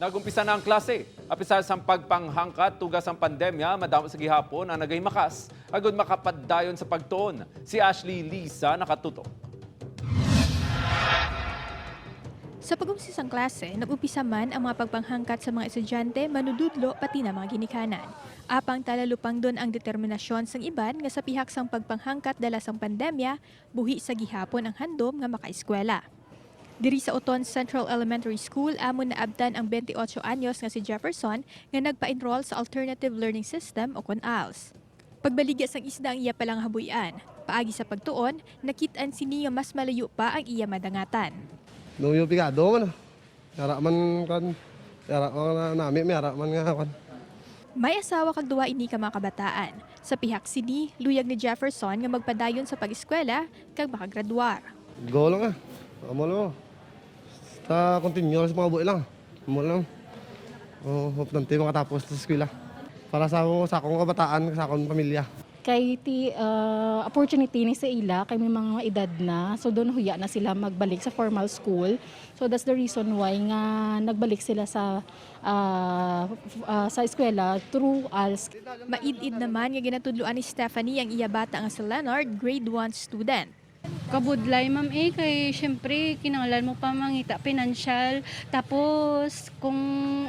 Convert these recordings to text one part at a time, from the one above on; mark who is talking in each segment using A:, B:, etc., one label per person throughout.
A: Nagumpisa na ang klase. Apisar sa pagpanghangkat tugas ang pandemya, madamo sa gihapon ang nagahimakas agud makapadayon sa pagtuon. Si Ashley Lisa nakatutok.
B: Sa pag-umsis ang klase, nag-umpisa man ang mga pagpanghangkat sa mga estudyante, manududlo pati na mga ginikanan. Apang talalupang doon ang determinasyon sang iban nga sa pihak sang pagpanghangkat dala sang pandemya, buhi sa gihapon ang handom nga makaeskwela. Diri sa Oton Central Elementary School, amon naabtan ang 28 anyos nga si Jefferson nga nagpa-enroll sa Alternative Learning System o kon ALS. Pagbaligya sang isda ang iya palang habuyan. Paagi sa pagtuon, nakit-an sini nga mas malayo pa ang iya madangatan.
C: Nuyo pigado man. Yara man kan yara man na nami may yara man nga kan.
B: May asawa kag duwa ini ka mga kabataan. Sa pihak sini, luyag ni Jefferson nga magpadayon sa pag-eskwela kag makagraduar.
C: Go lang ah. Amo lang. Sa continue sa mga buhi lang. Amo lang. Oh, hope nante makatapos sa eskwela. Para sa akong kabataan, sa akong pamilya.
D: Kay ti opportunity ni sa ila kay may mga edad na, so doon huya na sila magbalik sa formal school. So that's the reason why nga nagbalik sila sa eskwela through ALS.
B: Maid-id naman nga ginatudloan ni Stephanie ang iya bata nga si Leonard, grade 1 student.
E: Kabudlay, ma'am, eh, kay syempre kinanglan mo pa mangita pinansyal, tapos kung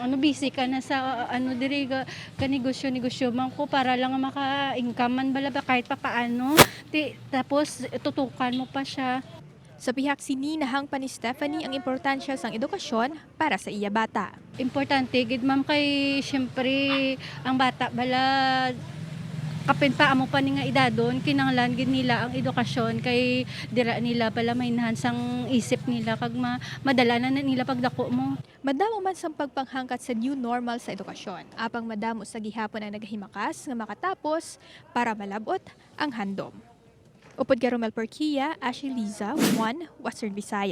E: ano, busy ka na sa ano diri ka negosyo negosyo man ko para lang nga maka-income man bala ba kahit papaano ti, tapos tutukan mo pa siya.
B: Sa pihak sini, nahangpan ni Stephanie ang importansya sang edukasyon para sa iya bata.
E: Importante gid, ma'am, kay syempre ang bata bala, kapin pa amo pa ni nga edadon, kinanglan gid nila ang edukasyon kay dira nila bala may sang isip nila kag madala na nila pagdako mo.
B: Madamo man sang pagpanghangkat sa new normal sa edukasyon. Apang madamo sa gihapon ang nagahimakas nga makatapos para malabot ang handom. Upod kay Romel Porquia, Ashley Liza, 1 Western Visayas.